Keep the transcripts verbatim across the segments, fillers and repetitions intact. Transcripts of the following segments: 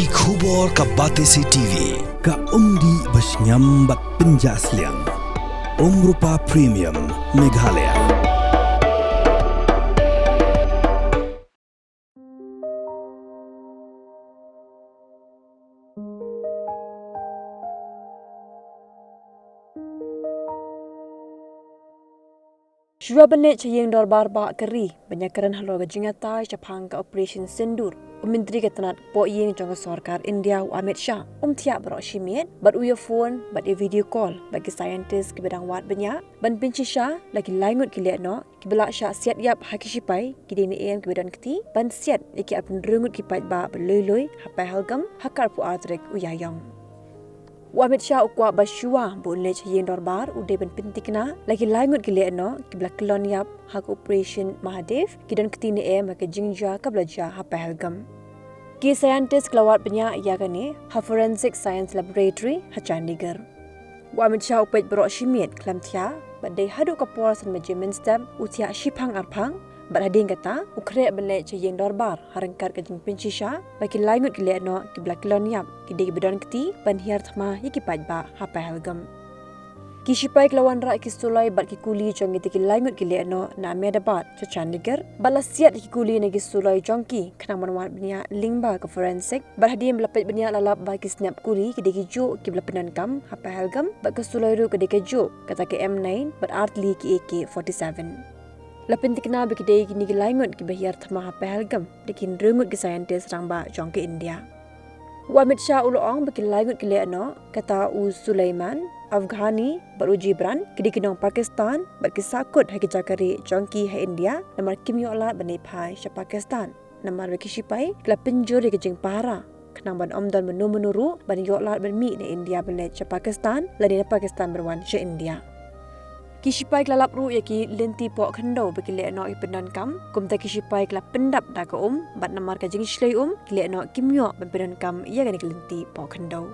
Ki khubor ka Batesi T V, ka umdih ba shngiam bad pynjah sliang. Umrupa Premium, Meghalaya. Shuwa ban leit sha ïing dorbar bah ka ri ban ïakren halor ka jingïatai shaphang ka Operation Sindoor, u Myntri ka tnat kpoh ïing jong ka sorkar India, u Amit Shah, um thiah baroh shi miet bad u ïa phone bad ïa video call bad ki scientist kiba dang wad bniah ban pynshisha la ki lai ngut ki lehnoh kiba la shah siat ïap ha ki shipai, ki dei ne em kiba don kti ban siat ïa ki arphew hynriew ngut ki paidbah ba lui lui ha Pahalgam ha ka arphew ar tarik u Ïaïong. U Amit Shah u kwah ba shuwa ba un leit sha ïing dorbar u dei ban pynthikna la ki lai ngut ki lehnoh kiba la kyllon ïap ha ka Operation Mahadev ki don kti ne em ha ka jingjia kaba la jia ha Pahalgam. Ki scientist ki la wad bniah ïa kane ha Forensic Science Laboratory ha Chandigarh. U Amit Shah u peit baroh shi miet khlem thiah bad dei haduh ka por san baje mynstep u thiah shiphang arphang bad hadien kata u khreh ban leit sha ïing dorbar ha ryngkat ka jingpynshisha ba ki lai ngut ki lehnoh kiba la kyllon ïap ki dei kiba don kti ban hiar thma ïa ki paidbah ha Pahalgam. Ki shipai ki la wanrah ki suloi bad ki kuli jong kitei ki lai ngut ki lehnoh na Ahmedabad sha Chandigarh bad la siat ïa ki kuli na ki suloi jong ki khnang ban wad bniah lyngba ka forensic bad hadien ba la peit bniah la lap ba ki snep kuli ki dei kijuh kiba la pyndonkam ha Pahalgam bad ka suloi ruh ka dei kajuh, kata ka M nine bad ar tylli ki A K forty-seven. La pynthikna ba ki dei kine ki lai ngut kiba hiar thma ha Pahalgam da ki hynriew ngut ki scientist rangbah jong ka India. U Amit Shah u la ong ba ki lai ngut ki lehnoh, kata u Sulaiman, Afghani bad u Jibran, ki dei ki nong Pakistan bad ki sahkut ha ki jaka rieh jong ki ha India namar kim ïoh lad ban leit phai sha Pakistan namar ba ki shipai ki la pynjur ïa ka jingpahara khnang ban ym don mano mano ruh ban ïoh lad ban mih na India ban leit sha Pakistan lane na Pakistan ban wan sha India. Ki shipai ki la lap ruh ïa ki lynti pohkhyndew ba ki lehnoh ki pyndonkam, kumta ki shipai ki la pyndap da ka um bad namar ka jingshlei um ki lehnoh kim ïoh ban pyndonkam ïa kane ka lynti pohkhyndew.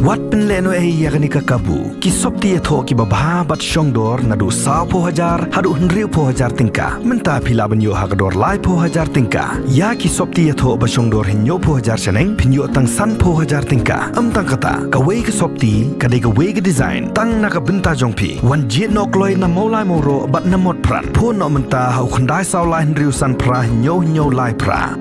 Wat pynlehnohei ïa kane ka kabu. Ki sopti ïathoh kiba bha bad shongdor naduh sawphew hajar haduh hynriewphew hajar tyngka. Mynta phi lah ban ïoh ha ka dor laiphew hajar tyngka. Ïa ki sopti ïathoh ba shongdor hynñiewphew hajar shaneng phin ïoh tang sanphew hajar tyngka. Ym tang kata, kawei ka sopti ka dei kawei ka design tang na ka bynta jong phi. Wan jied noh kloi na Mawlai Mawroh bad na Motphran. Phone noh mynta ha u khyndai saw lai hynriew san phra hynñiew hynñiew lai phra.